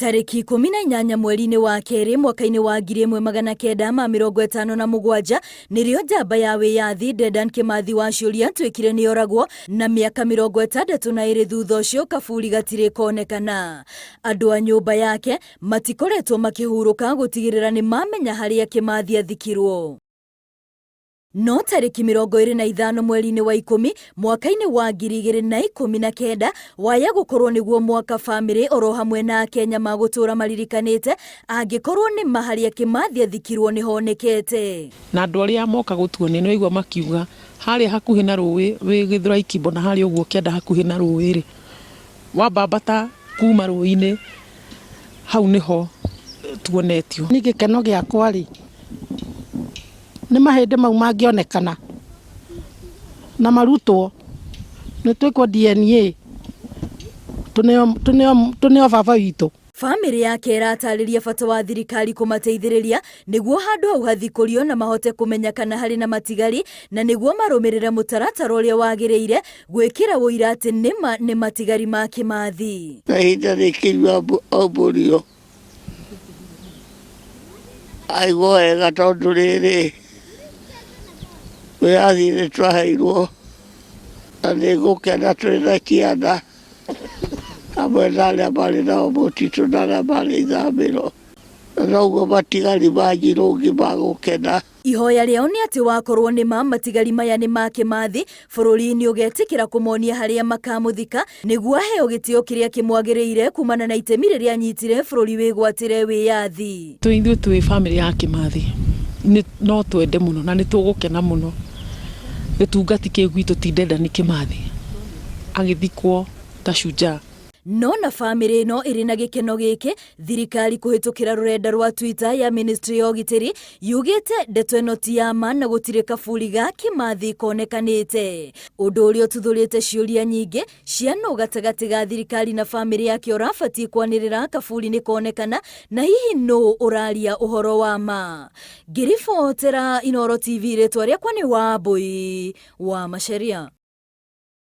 Tarĩki 18 mweri-inĩ wa kerĩ mwaka-inĩ wa 1957 nĩrĩo njamba ya wĩyathi Dedan Kimathi wa Ciũria atuĩkire nĩoragwo na mĩaka 62 thutha ũcio kaburi gatirĩ konekana. Andũ a nyũmba yake matikoretwo makĩhurũka gũtigĩrĩra nĩ mamenya harĩa Kimathi athikirwo. No tarĩki 25 mweri-inĩ wa 10 mwaka-inĩ wa 2019 waya gũkorwo nĩguo mwaka bamĩrĩ oro hamwe na Akenya magũtũra maririkanĩte angĩkorwo nĩ ma harĩa Kĩmathi athikirwo nĩ honekete. Na andũ arĩa moka gũtuonia nĩ waigua makiuga harĩa hakuhĩ na rũĩ wĩ Gĩthũrai Kimbo na harĩa ũguo kĩanda hakuhĩ na rũĩ rĩ, wambambata kuma rũĩ-inĩ hau nĩho tuonetio. Niĩ gĩkeno gĩakwa rĩ, nĩ mahĩndĩ mau mangĩonekana na marutwo nĩ twĩkwo DNA tũneo baba witũ. Bamĩrĩ yake ĩratarĩria bata wa thirikari kũmateithĩrĩria nĩguo handũ hau hathikũrio na mahote kũmenya kana harĩ na matigari na nĩguo marũmĩrĩre mũtaratara ũrĩa wagĩrĩire gwĩkĩra ũira atĩ nĩma nĩ matigari ma Kĩmathi. Na ihinda rĩkĩnyua aumbũrio aigua wega tondũ rĩrĩ wĩyathi nĩ twaheirwo na nĩ ngũkena twĩ na ciana hamwe na arĩa marĩ nao mũtitũ na arĩa marĩ ithamĩro na noguo matigari ma Nyirũngi magũkena. Ihoya rĩao nĩ atĩ wakorwo nĩ ma matigari maya nĩ ma Kĩmathi, bũrũri nĩ ũgetĩkĩra kũmonia harĩa makamũthika nĩguo aheo gĩtĩo kĩrĩa kĩmwagĩrĩire kumana na itemi rĩrĩa anyitire bũrũri wĩgwatĩre wĩyathi. Twĩ ithuĩ twĩ bamĩrĩ ya Kĩmathi no twende mũno na nĩ tũgũkena mũno gĩtungati kĩu gwitũ ti Dedan Kĩmathi agĩthikwo ta shujaa. No na bamĩrĩ ĩno ĩrĩ na gĩkeno gĩkĩ, thirikari kũhĩtũkĩra rũrenda rwa Twitter ya ministry ya ũgitĩri yugĩte ndeto ĩno ti ya ma na gũtirĩ kaburi ga Kĩmathi konekanĩte. Ũndũ ũrĩa ũtuthũrĩte ciũria nyingĩ cia nũ gatagatĩ ga thirikari na bamĩrĩ yake ũrabatiĩ kwanĩrĩra kaburi nĩ konekana na hihi nũ ũraria ũhoro wa ma. Ngĩribotera Inooro TV rĩtwa rĩakwa nĩ Wambũi wa Macharia.